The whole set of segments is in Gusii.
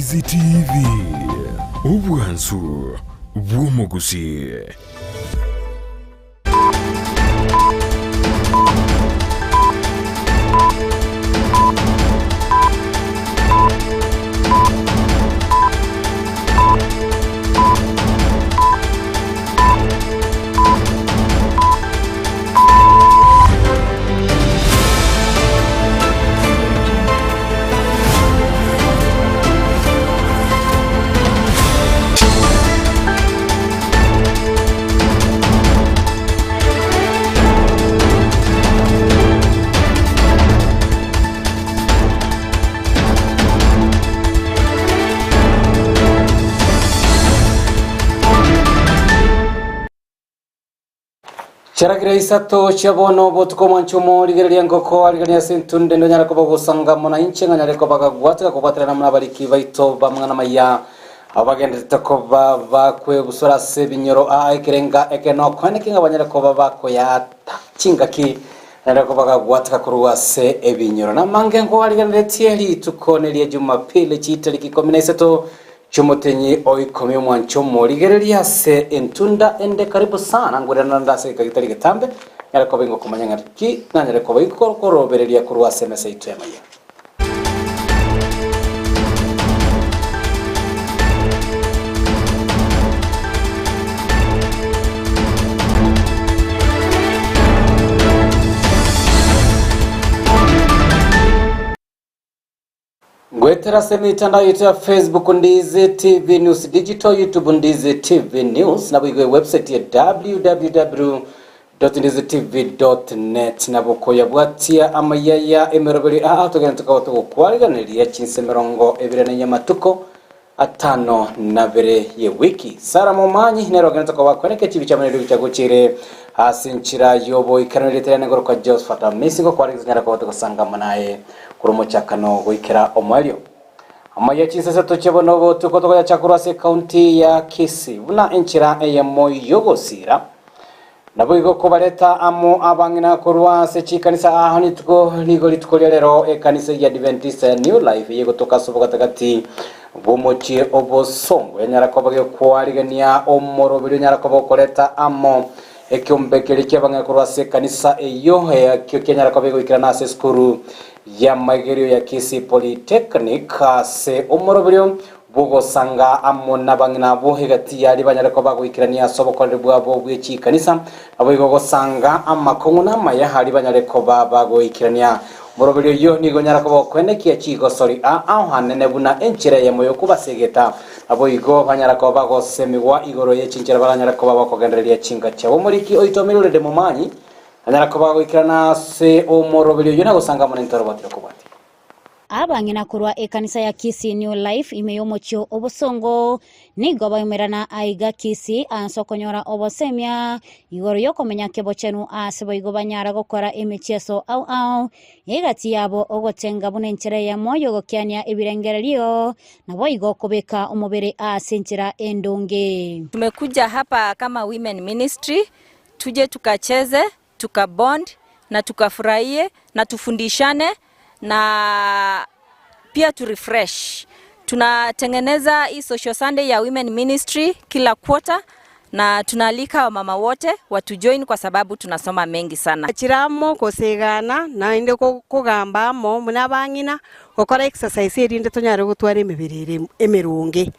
Ndizi TV, obwansu bw'omogusii. Chiaragire isato chia bono botuko omwancho omorigereria engoko ariganie ase entunde ende onyare koba ogosanga mono inche ng'a nyare koba gagwateka kobwaterana amo nabariki baito b'amang'ana amaya abo bagendererete koba bakwebusura ase ebinyoro aa ekerenga eke nokoeneke ng'a banyare koba bakoyaata chingaki nere koba gagwateka korwa ase ebinyoro. Namange nkoarigereretie rituko neria Jumapili chitariki ikomi na isato Chi'omotenyi o ikomi omwanche omorigererie ase entunda ende karibu sana, ngwererane naende ase egeka getari getambe, nyare koba ingokomanya ng'a ki nanyare koba inkokorobereria korwa ase emesa yaito y'amaiga. Goetera ase emetandao yaito ya Facebook Ndizi TV News Digital, YouTube Ndizi TV News, naboigo ewebsite ya www.ndizitv.net nabo koyabwatia amayia ya emeroberio aa togende tokaba togokwariganeria chinse emerongo ebere na enye amatuko atano nabere ye wiki. Sarah Momanyi nere ogenderete koba kweneka echibi chiamene erio bichagochire ase enchera y'oboikeranu erieta riane ngorokwa Josephat Amisi ngokwarigisa nyare koba togosangama naye korwa omochakano goikera omoerio. Amaiga chinsese tochie bono obotuko togoyacha korwa ase ekaunti ya Kisii buna enchera eyemo y'ogosiira Naboigo kobareta amo abang'ina korwa ase chikanisa aa rituko nigo rituko ria rero ekanisa ya Adventista ya New Life eyegotoka ase obogatagati bw'omochie obosongo yanyara koba gekwarigania omoroberi onyara koba okoreta amo ekeombe keria ki'abang'ina korwa ase ekanisa eyio ekio kianyara koba egoikerana ase esukuru y'amaigerio ya Kisii Polytechnic ase omoroberio Bw'ogosanga amo nabang'ina abwo egati y'aria banyare koba goikerania ase obokoreri bwabo bwe chikanisa, naboigo gosanga amakong'u na amaya aria banyare koba bagoikerania. Omoroberi oyio nigo onyare koba okoenekia chigosori aa ao anene buna enchera eyemo y'okobasegeta, naboigo banyara koba bagosemigwa igoro ye chinchera baranyare koba bakogendereria chinka chiabo. Omoriki oito Mildred Momanyi anyara koba goikerana ase omoroberi oyio na gosanga amo nentoro bwatire kobwatia. Abang'ina korwa ekanisa ya Kisii New Life ime y'omochie o Bosongo nigo baumerana aiga Kisii ase okonyora obosemia igoro y'okomenya kebochenu ase boigo banyara gokora emechieso ao ao egati yabo ogotenga buna enchera eyemo y'ogokiania ebirengererio naboigo kobeka omobere ase enchera endonge. Tumekuja hapa kama women ministry tuje tukacheze tukabond na tukafurahie na tufundishane na pia tu refresh. Tunatengeneza hii social Sunday ya Women Ministry kila quarter na tunaalika wamama wote watujoin kwa sababu tunasoma mengi sana. Chire amo gosegana, naende kogamba amo buna abang'ina, gokora exercise erinde tonyare gotwara emebere ere emeronge.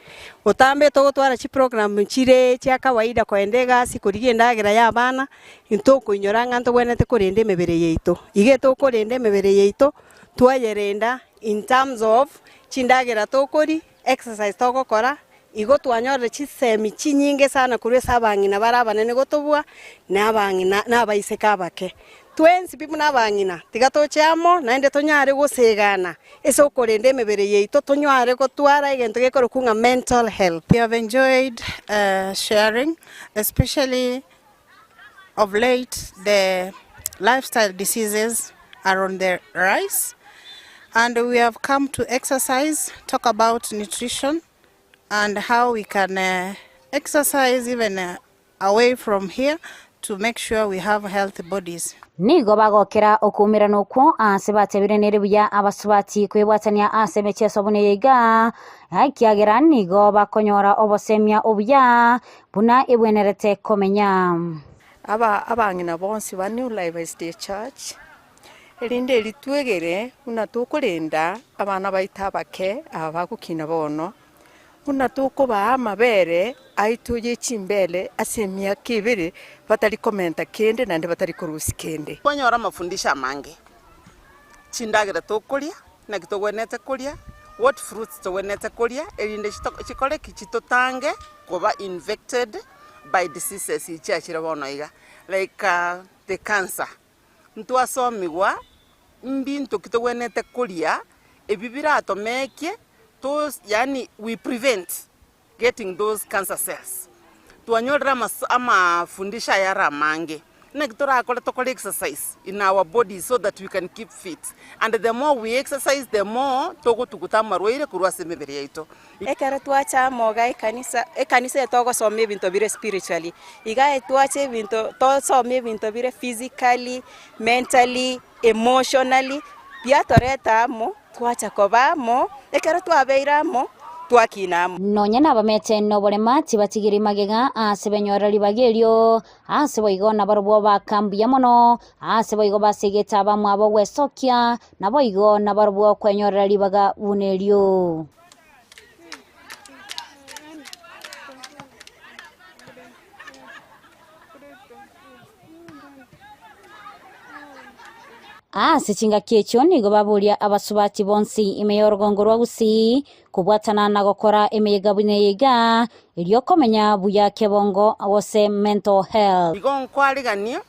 Botambe togotwara chiprogram chire chia kawaida kogenda egasi korigia endagera ya abana, Intokoinyora ng'a ntogwenerete korenda emebere yaito. Iga etokorenda emebere yaito, twayerenda in terms of chindagera tokoria, exercise togokora, igo twanyorire chisemi chinyinge sana korwa ase abang'ina bare abanene gotobua, na abang'ina na abaiseke abake. Twensi pi buna abang'ina, tiga toche amo naende tonyare gosegana ase okorenda emebere yaito, tonyare gotwara egento gekorokwa ng'a mental health. We have enjoyed sharing especially Of late the lifestyle diseases are on the rise and we have come to exercise, talk about nutrition and how we can uh, exercise even uh, away from here. to make sure we have healthy bodies. Nigo bagokera okoumerana okwo aase batebire nere buya abasubati kwebwatania ase emecheso buna eye iga, ekiagera nigo bakonyora obosemia obuya buna ebwenerete komenya. Aba abang'ina bonsi ba New Life SDA Church, erinde eri twegere buna tokorenda abana baito abake aba bagokina bono, Buna tokobaa amabere aito ye chimbeere ase emiaka ebere, batari komenta kende naende batari korusia kende. Twanyora amafundisho amange, chindagera tokoria, naki togwenerete koria, what fruits togwenerete koria, erinde chikore ki? Chitotange koba infected by diseases echi chiachire bono iga, like the cancer. Ntwasomigwa mbinto ki togwenerete koria, ebi biratomekie to yaani we prevent getting those cancer cells. Twanyorire amas amafundisho aya are amange, naki torakore tokore exercise in our bodies so that we can keep fit and the more we exercise the more togotuguta amarwaire korwa ase emebere yaito. Ekero twacha amo iga ekanisa, ekanisa eye togosoma ebinto bire spiritually, iga twacha ebinto tosome ebinto bire physically, mentally, emotionally, biatoreta amo, twacha koba amo, ekero twabeire amo, twakina amo. Nonya nabamete noborema tibatigiri magega ase benyorera ribaga erio, ase boigo nabarobwo baka mbuya mono, ase boigo basegete abamwabo gwesokia, naboigo nabarobwo kwenyorera ribaga buna erio. Ase chingaki echio nigo baboria abasubati bonsi ime y'orogongo rwa Gusii kobwatana na gokora emeyega buna eye iga, erio komenya buya kebongo gose mental health. Igo nkwariganie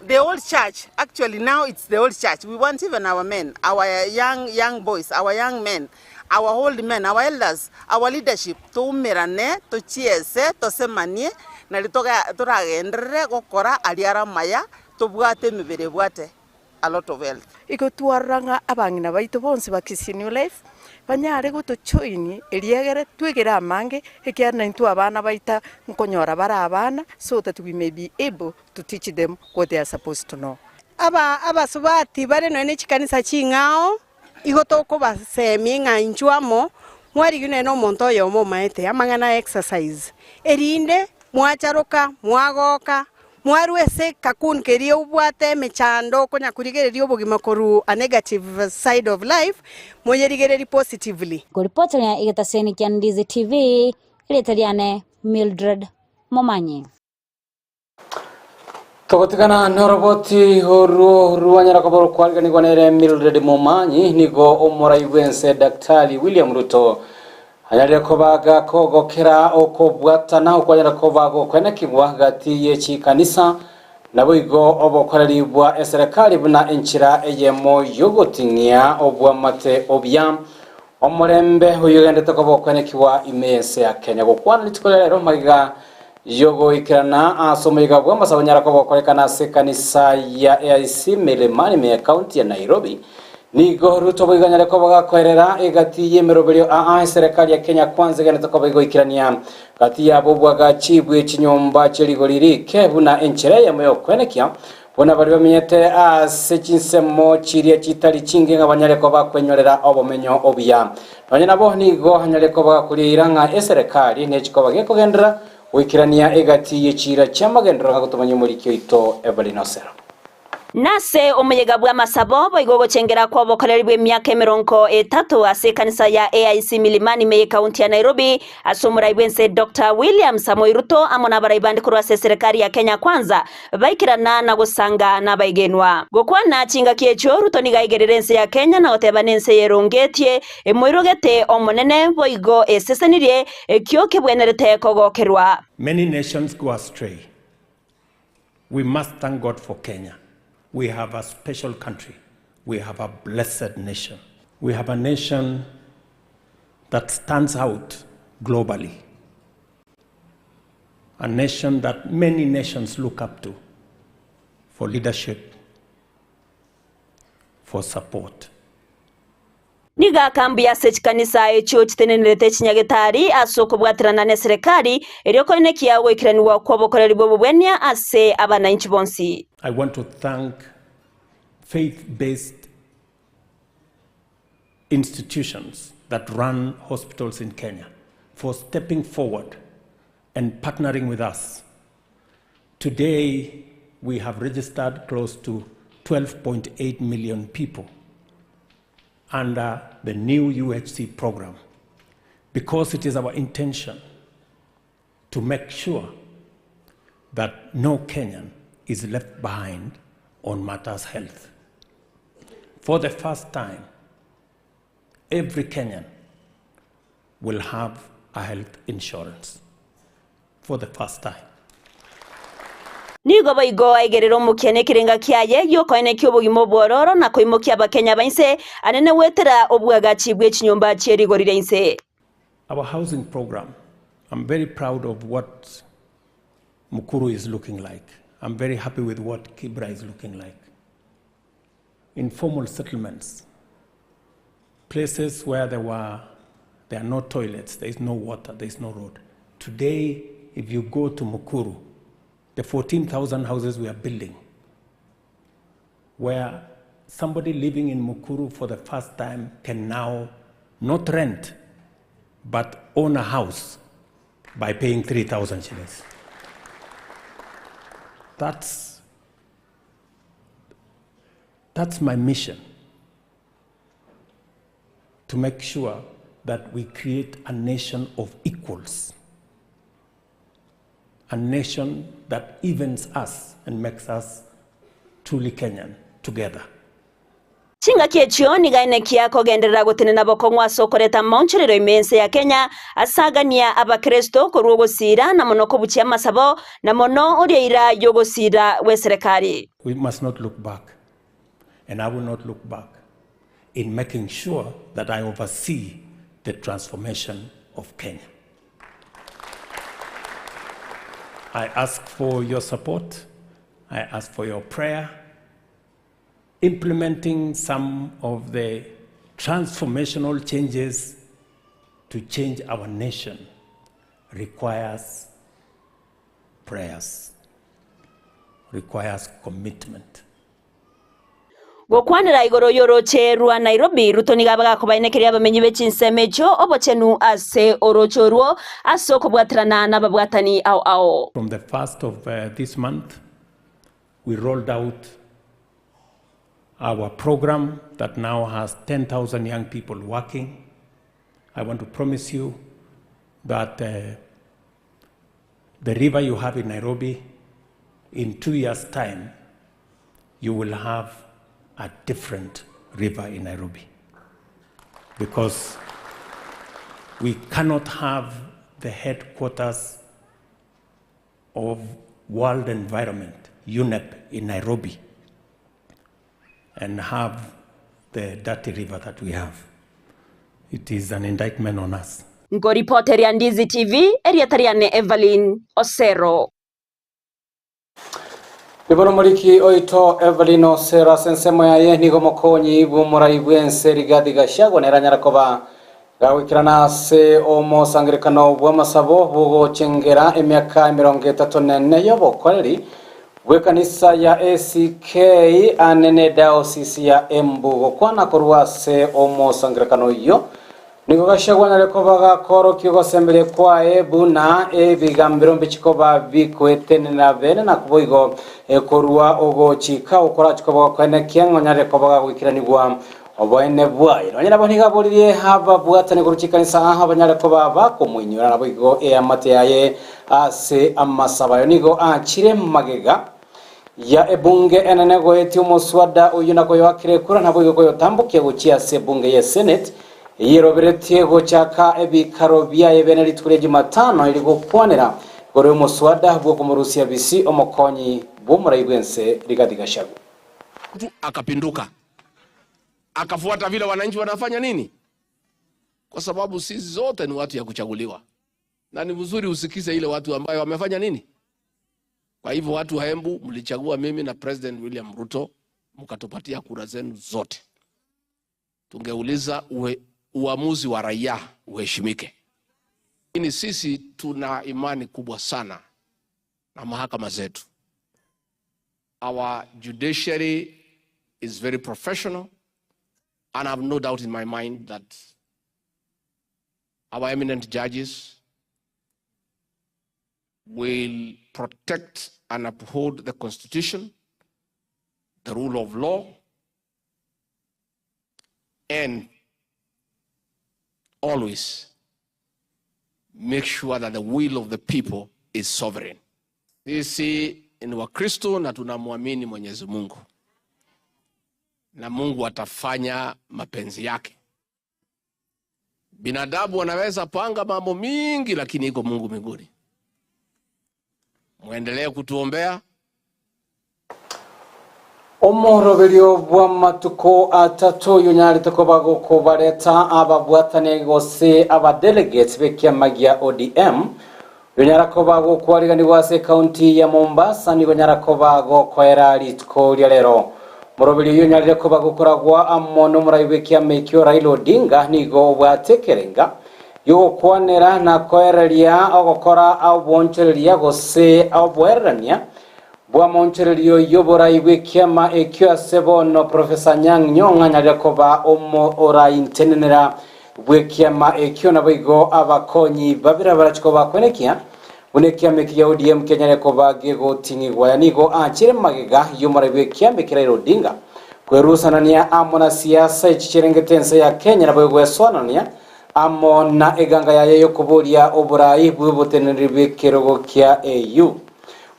The whole church, actually now it's the whole church, we want even our men, our young, young boys, our young men, our old men, our elders, our leadership, toumerane, tochiese, tosemanie, nari toga toragenderere gokora aria are amaya, tobwate emebere ebwate a lot of health. Igo twarora ng'a abang'ina baito bonsi ba Kisii New Life banyare gotojoin eriegere twegere amange, ekiagera naintwe abana baito nkonyora bare abana so that we may be able to teach them what they are supposed to know. Aba abasubati bare nonya ne chikanisa ching'ao, igo tokobasemia ng'a inchuo amo, mwarigia nonya na omonto oyomo omaete amang'ana a exercise, erinde mwacharoka, mwagoka, mwarwa ase ekakundi keria obwate emechando okonya korigereria obogima korwa a negative side of life, moyerigererie positively. Ngoripoteria egetaseni kia Ndizi TV, erieta riane Mildred Momanyi. Togotigana noroboti orwo rwanyara koba rokwariganigwa nere Mildred Momanyi nigo omorai bw'ense Daktari William Ruto anyarire kobaga kogokera okobwatana okwanyara koba gokwenekigwa gati ye chikanisa naboigo obokoreri bwa eserekari buna enchera eyemo yogoting'ia obwamate obuya omorembe oyio ogendete koba okwenekigwa ime y'ense ya Kenya. Gokwana rituko ria rero magega Y'ogoikerana ase omoyega bw'amasabo nyara koba okorekana ase ekanisa ya AIC Milimani ime y'Ekaunti ya Nairobi. Nigo Ruto boigo anyare koba gakoerera egati y'emeroberio aa eserekari ya Kenya Kwanza egenete koba egoikerania gati yabo obwagachi bwe chinyomba chie rigori rike buna enchera eyemo y'okwenekia buna baria bamenyete ase chinsemo chiria chitari chinge ng'a banyare koba kwenyorera obomenyo obuya. Nonya nabo nigo anyare koba gakoria eira ng'a eserekari nechikoba gekogenderera goikerania egati ye chiira chi'amagenderero ng'a gotomanya omoriki oito Evelyn Osero. Nase omoyega bw'amasabo, boigo ogochengera kw'obokoreri bw'emiaka emerongo etato ase ekanisa ya AIC Milimani ime y'Ekaunti ya Nairobi, ase omorai bw'ense Doctor William Samoei Ruto amo nabarai bande korwa ase eserekari ya Kenya Kwanza baikerana na gosanga nabaigenwa. Gokwana chingaki echio, Ruto nigo aigerire ense ya Kenya na goteba nense yerongetie, emoirogete Omonene, boigo esesenirie ekio kebwenerete kogokerwa. Many nations go astray. We must thank God for Kenya. We have a special country. We have a blessed nation. We have a nation that stands out globally. A nation that many nations look up to for leadership, for support. Nigo akambuya ase chikanisa echio chitenenerete chinyagetari ase okobwaterana neserekari, erio koenekia ogoikeranigwa kw'obokoreri bw'obobwenia ase abanainchi bonsi. I want to thank faith-based institutions that run hospitals in Kenya for stepping forward and partnering with us. Today, we have registered close to 12.8 million people under the new UHC program because it is our intention to make sure that no Kenyan is left behind on matters health. For the first time, every Kenyan will have a health insurance. For the first time. Nigo boigo aigerire omokia nekerenga kiaye giokoenekia obogima obwororo na koimokia Abakenya ba inse anene goetera obwagachi bwe chinyomba chie rigori ria inse. Our housing program, I'm very proud of what Mukuru is looking like. I'm very happy with what Kibra is looking like. Informal settlements, places where there were, there are no toilets, there is no water, there is no road. Today, if you go to Mukuru, the 14,000 houses we are building, where somebody living in Mukuru for the first time can now not rent, but own a house by paying 3,000 shillings. That's, that's my mission, to make sure that we create a nation of equals, a nation that evens us and makes us truly Kenyan together. Chingaki echio nigo aenekia kogenderera gotenena bokong'u ase okoreta amaonchorero ime ense ya Kenya ase agania abakristo korwa ogosira na mono kobuchia amasabo na mono oria ira y'ogosira gw'eserekari. We must not look back, and I will not look back in making sure that I oversee the transformation of Kenya. I ask for your support. I ask for your prayer. Implementing some of the transformational changes to change our nation requires prayers, requires commitment. Gokwanera igoro y'oroche rwa Nairobi, Ruto nigo abagakobainekeria abamenyi be chinsemo echio obochenu ase oroche orwo ase okobwaterana n'ababwatani ao ao. From the first of this month, we rolled out our program that now has 10,000 young people working. I want to promise you that the river you have in Nairobi, in 2 years' time, you will have a different river in Nairobi. Because we cannot have the headquarters of World Environment, UNEP, in Nairobi, and have the dirty river that we have. It is an indictment on us. Ngoripoteria Ndizi TV, eriatariane Evelyn Osero. Ibono moriki oito Evelyn Osero ase ensemo yaye nigo mokonyi bw'omorai bw'ense Rigathi Gachagua nere koba gagwikirana ase omosangerekano bw'amasabo bugochengera emiaka 34 y'obokoreri bw'ekanisa ya ACK anene diocese ya Embu gokwana korwa ase omosangerekano oyo nigo Gachagua nare koba gakorokia ogosemberia kwaye buna ebigambero mbichikoba bikoetenena bene na kuboigo korwa ogochika okorachikoba gokoenekia ng'onyare koba gagwikiranigwa oboene bwaye nonye nabo niga boririe ababwatani korwa chikanisa aha banyare koba bakomoinyora nabo igo eamate yaye ase amasabayo nigo achire magega ya ebunge enene goetia omoswada oyo nako yoakire kura nabo igo koyotambokia gochia ase ebunge ya senate yiroberetie gochaka ebikaro byaye bene rituko ria Jumatano iri gokwanera igoro y'omuswada bw'okomorusia bisi omokonyi bw'omorai bwense Rigathi Gachagua. Mtu akapinduka akafuata vile wananchi wanafanya nini, kwa sababu sisi zote ni watu ya kuchaguliwa, na ni vizuri usikize ile watu ambayo wamefanya nini. Kwa hivyo watu wa Embu, mlichagua mimi na President William Ruto, mkatupatia kura zenu zote. Tungeuliza uwe, uamuzi wa raia uheshimike. Lakini sisi tuna imani kubwa sana na mahakama zetu. Our judiciary is very professional and I have no doubt in my mind that our eminent judges will protect and uphold the constitution, the rule of law, and always make sure that the will of the people is sovereign. Sisi ni Wakristo na tunamwamini Mwenyezi Mungu na Mungu atafanya mapenzi yake. Binadamu wanaweza panga mambo mingi, lakini iko Mungu mbinguni. Mwendelee kutuombea. Omoroberio bw'amatuko atato oyo onyarete koba gokobareta ababwatani gose abadelegates b'ekiama gia ODM onyara koba gokwariganigwa ase ekaunti ya Mombasa nigo onyara koba gokoera rituko ria rero. Moroberio oyo onyarire koba gokoragwa amo n'omorai bw'ekiama ekio Raila Odinga nigo obwate ekerenga yogokwanera na koereria ogokora obonchoreria gose oboererania bw'amaonchorerio y'oborai bw'ekiama ekio ase bono Professor Anyang' Nyong'o anyarire koba omo oraintenenera bw'ekiama ekio naboigo abakonyi babere abarachie koba bakwenekia buna ekiama eki gia ODM kenyare koba gegoting'igwa. Aya nigo aachire magega y'omorai bw'ekiama eki Raila Odinga kwerusanania amo na siasa echi chirengete ense ya Kenya naboigo gwesoanania amo na eganga yaye y'okoboria oborai bw'oboteneneri bw'ekerogo kia AU.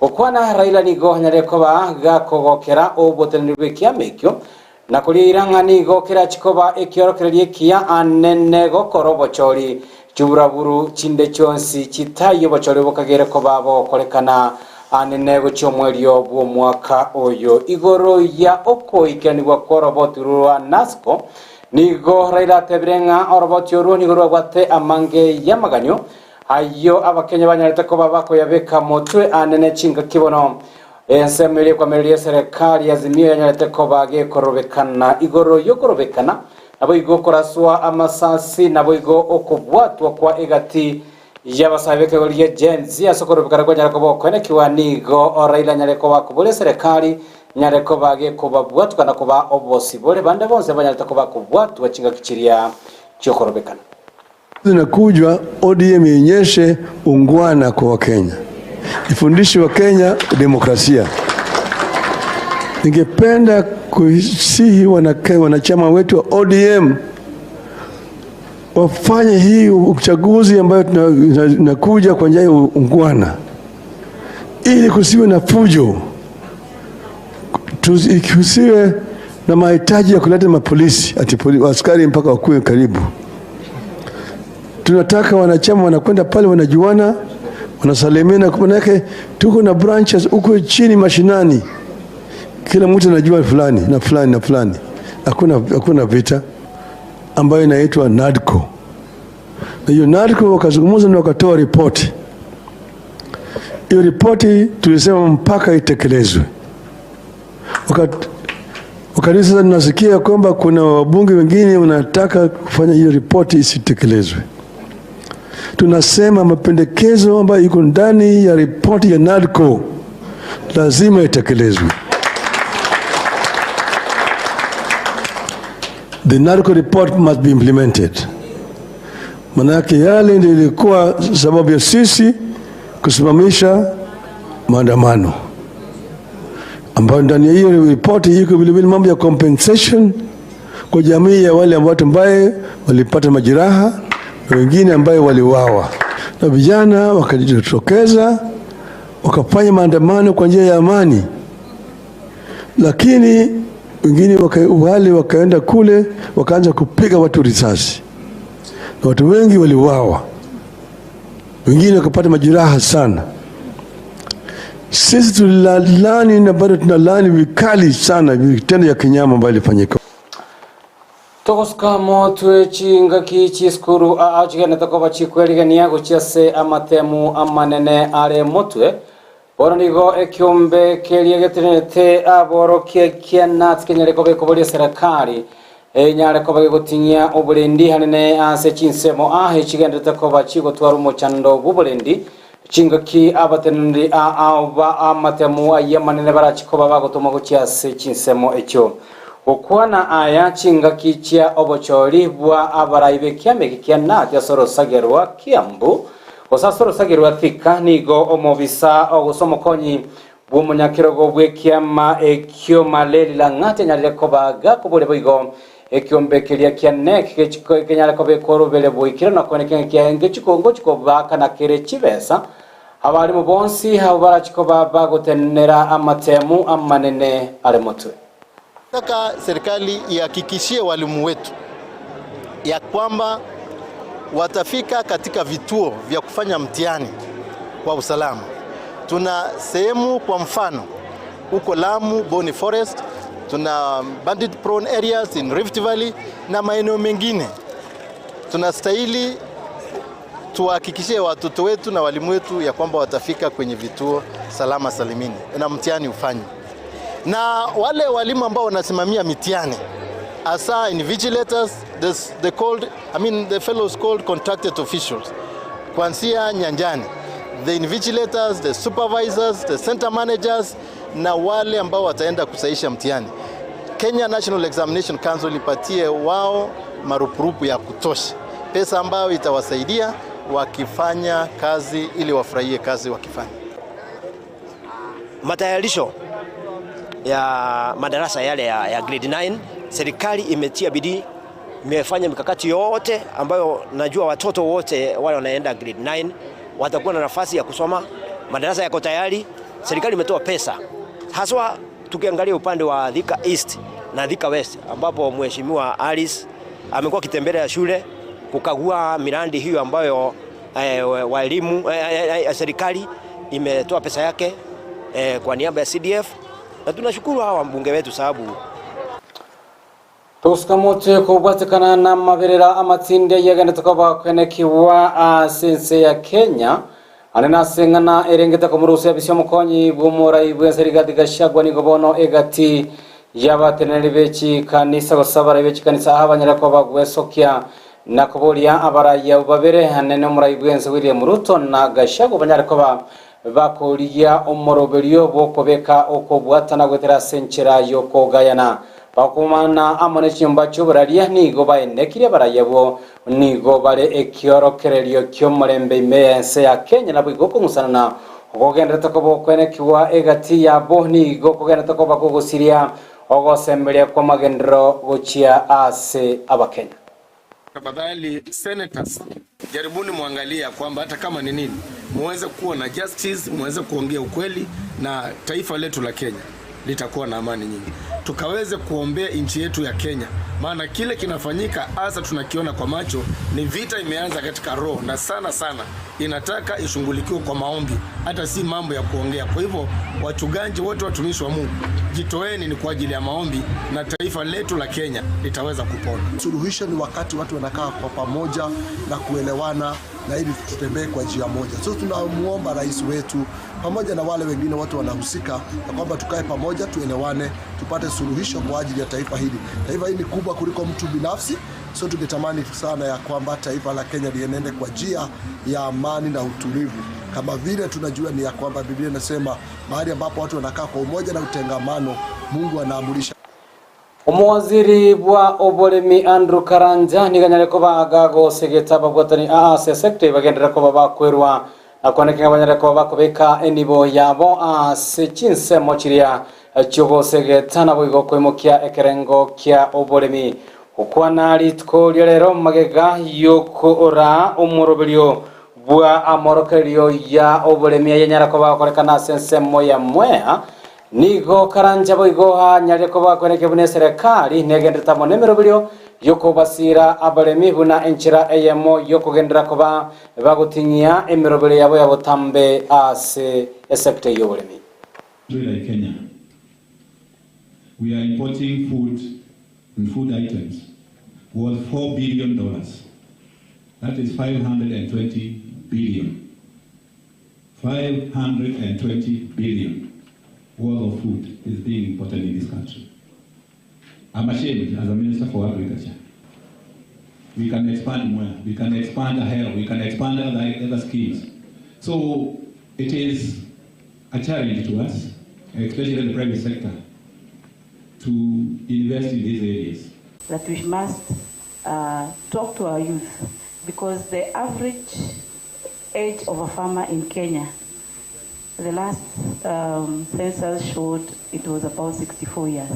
Gokwana Raila nigo anyare koba gakogokera oboteneneri bw'ekiama ekio, na koria eira ng'a nigo kerachie koba ekiorokererio ekiya anene gokora obochori chiburaburu chinde chionsi chitaiyo obochori bokagere koba bogokorekana anene gochia omoerio bw'omwaka oyo. Igoro ya okoikeranigwa kw'oroboti rwa Nasco, nigo Raila atebire ng'a oroboti orwo nigo rwabwate amange y'amaganio Ayio Abakenya banyarete koba bakoyabeka motwe anene chingaki bono. Ensemo eria ekwamereria eserekari ya Azimio yanyarete koba gekorobekana igoro yokorobekana, naboigo okoraswa amasasi, naboigo okobwatwa kwa egati y'abasae b'ekegori gia Gen Z ase okorobekana kwanyare koba okoenekiwa nigo Raila anyare koba akoboria eserekari nyare koba gekobabwatwa na koba obosibore bande bonsi abanyarete koba kobwatwa chingaki chiria chiokorobekana. Zinakuja ODM ionyeshe ungwana kwa Wakenya, ifundishe Wakenya demokrasia. Ningependa kusihi wanachama wetu wa ODM wafanye hii uchaguzi ambayo tunakuja kwa njia ya ungwana, ili kusiwe na fujo, kusiwe na mahitaji ya kuleta mapolisi ati askari mpaka wakuwe karibu. Tunataka wanachama wanakwenda pale, wanajuana, wanasalimiana, manake tuko na branches huko chini mashinani, kila mtu anajua fulani na fulani na fulani. Hakuna, hakuna vita ambayo inaitwa NADCO. Na hiyo NADCO wakazungumza na wakatoa ripoti. Hiyo ripoti tulisema mpaka itekelezwe. Wakati wakati sasa tunasikia kwamba kuna wabunge wengine wanataka kufanya hiyo ripoti isitekelezwe. Tunasema mapendekezo ambayo iko ndani ya ripoti ya NADCO lazima itekelezwe. The NADCO report must be implemented. Manake yale ndio ilikuwa sababu ya sisi kusimamisha maandamano, ambayo ndani ya hiyo ripoti iko vile vile mambo ya compensation kwa jamii ya wale watu ambaye walipata majeraha na wengine ambaye waliuawa, na vijana wakajitokeza wakafanya maandamano kwa njia ya amani, lakini wengine wale wakaenda kule wakaanza kupiga watu risasi na watu wengi waliuawa, wengine wakapata majeraha sana. Sisi tulilaani na bado tunalaani vikali sana vitendo ya kinyama ambayo ilifanyika. Togosuka motwe chingaki chisukuru aa chigenete koba chikwerigania gochia ase amatemu amanene are motwe. Bono nigo ekiombe keria getenenete aborokia kia NATS kenyare koba ekoboria eserekari. Enyare koba gegoting'ia oborendi anene ase chinsemo aa echigenderete koba chigotwara omochando bw'oborendi, chingaki abateneneri aa ba amatemu ayio amanene barache koba bagotomwa gochia ase chinsemo echio. Gokwana aya chingaki chia obochori bwa abarai b'ekiama eke kia Nati ase orosagia rwa Kiambu, gose ase orosagia rwa Thika, nigo omobisa gose omokonyi Bw'omonyakerogo bw'ekiama ekio Maleli Lang'at anyarire koba gakoboria boigo ekiombe keria kia NEC kenyare kobekwa orobere boikire na koeneka ng'a kiaenge chikongo chikobaakana kere chibesa abarimu bonsi abwo barachi koba bagotenenera amatemu amanene are motwe. Nataka serikali ihakikishie walimu wetu ya kwamba watafika katika vituo vya kufanya mtihani kwa usalama. Tuna sehemu kwa mfano huko Lamu, Boni Forest, tuna bandit prone areas in Rift Valley na maeneo mengine. Tunastahili tuwahakikishie watoto wetu na walimu wetu ya kwamba watafika kwenye vituo salama salimini na mtihani ufanywe. Na wale walimu ambao wanasimamia mitihani hasa invigilators, this, the called, I mean the fellows called contracted officials kuanzia nyanjani, the invigilators, the supervisors, the center managers na wale ambao wataenda kusahisha mtihani. Kenya National Examination Council ipatie wao marupurupu ya kutosha, pesa ambayo itawasaidia wakifanya kazi ili wafurahie kazi wakifanya. Matayarisho ya madarasa yale ya grade 9, serikali imetia bidii, imefanya mikakati yote ambayo najua watoto wote wale wanaenda grade 9 watakuwa na nafasi ya kusoma. Madarasa yako tayari, serikali imetoa pesa, haswa tukiangalia upande wa Thika East na Thika West ambapo Mheshimiwa Alice amekuwa akitembelea shule kukagua miradi hiyo ambayo walimu serikali imetoa pesa yake kwa niaba ya CDF, na tunashukuru hawa mbunge wetu sababu Togosuka motwe kobwatekana namaberera amatsinde ayegenete koba kwenekiwa ase ense ya Kenya ande nase eng'ana erengete komorusia bisia omokonyi bw'omorai bw'ense Rigathi Gachagua nigo bono egati y'abateneneri be chikanisa gose abarai be chikanisa aa banyare koba gwesokia na koboria abarai abwo babere ande nomorai bw'ense William Ruto na Gachagua banyare koba Bakorigia omoroberio bw'okobeka okobwatana goetera ase enchera y'okogayana. Bakomana amo ne chinyomba chi'oboraria nigo baenekirie abarai abwo nigo bare ekiorokererio ki'omorembe ime y'ense ya Kenya naboigo okong'usanana okogenderete koba okoenekigwa egati yabo nigo kogenderete koba kogosiria ogosemeria kw'amagenderero gochia ase Abakenya. Tafadhali senators, jaribuni muangalie ya kwamba hata kama ni nini, muweze kuwa na justice, muweze kuongea ukweli na taifa letu la Kenya litakuwa na amani nyingi. Tukaweze kuombea nchi yetu ya Kenya, maana kile kinafanyika hasa tunakiona kwa macho ni vita imeanza katika roho, na sana sana inataka ishughulikiwe kwa maombi, hata si mambo ya kuongea. Kwa hivyo wachungaji wote, watumishi wa Mungu, jitoeni, ni kwa ajili ya maombi na taifa letu la Kenya litaweza kupona. Suluhisho ni wakati watu wanakaa kwa pamoja na kuelewana na ili tutembee kwa njia moja. So tunamuomba rais wetu pamoja na wale wengine watu wanahusika ya kwamba tukae pamoja, tuelewane, tupate suluhisho kwa ajili ya taifa hili. Taifa hili ni kubwa kuliko mtu binafsi, so tungetamani sana ya kwamba taifa la Kenya lienende kwa njia ya amani na utulivu, kama vile tunajua ni ya kwamba Biblia inasema mahali ambapo watu wanakaa kwa umoja na utengamano, Mungu anaamurisha. Omowaziri bwa oboremi Andrew Karanja nigo anyare koba agagosegeta ababwatani ase esector bagenderere koba bakwerwa na kwaneka ng'a banyare koba bakobeka enibo yabo ase chinsemo chiria chiogosegeta naboigo koimokia ekerengo kia oboremi. Gokwana rituko ria rero magega yokoraa omoroberio bwa amorokererio ya oboremi ayanyara koba agokorekana ase ensemo ya Mwea, nigo Karanja boigo anyarire koba akweneke buna eserekari negenderete amo nemeroberio yokobasira abaremi buna enchera eyemo yokogenderera koba bagotinyia emeroberio yabo ya botambe ase esector y'oboremi. Country like Kenya, we are importing food and food items worth $4 billion. That is 520 billion. 520 billion worth of food is being imported in this country. I'm ashamed as a minister for agriculture. We can expand Mwea, we can expand Ahero, we can expand other, other schemes. So it is a challenge to us, especially the private sector, to invest in these areas. That we must uh, talk to our youth because the average age of a farmer in Kenya, the last um, census showed it was about 64 years.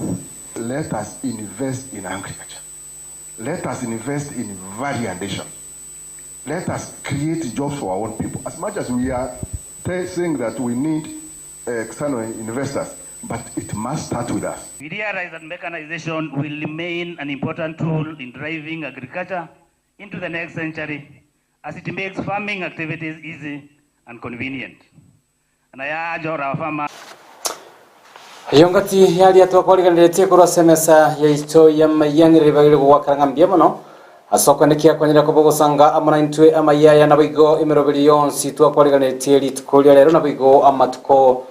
Let us invest in agriculture. Let us invest in value addition. Let us create jobs for our own people. As much as we are saying that we need external investors, but it must start with us. We realize that mechanization will remain an important tool in driving agriculture into the next century as it makes farming activities easy and convenient. And I urge all our farmers. Eyo ngati yaria twakwariganiretie korwa ase emesa yaito y'amayia ribaga rigogwakera ng'a mbuya mono ase okwenekia kwanyare koba ogosanga amo naintwe amayia aya naboigo emeroberi yonsi twakwariganetie rituko ria rero naboigo amatuko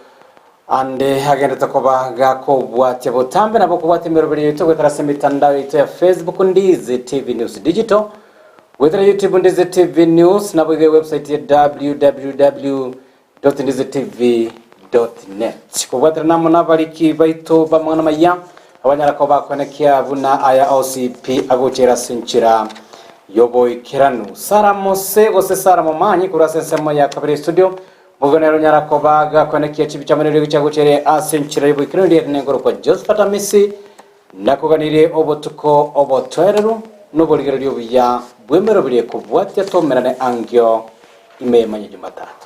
ande agendete koba gakobwatia botambe nabo okobwatia emeroberi yaito goetera ase emitandao yaito ya Facebook Ndizi TV News Digital goetera YouTube Ndizi TV News naboigo ewebsite ya www www.ndizitv.net kobwaterana amo nabariki baito b'amang'ana amaya abanyara koba bakoenekia buna aya OCP agochera ase enchera y'oboikeranu. Sarah Mose gose Sarah Momanyi korwa ase ensemo ya kabere studio boigo nere onyara koba gakoenekia chibicha amo neriogi chiagochere ase enchera y'oboikeranu riere nengoro kwa Josephat Amisi nakoganirie obotuko obotoereru noborigereria obuya bw'emeroberi ekobwatia tomerane angio ime emanye Jumatatu.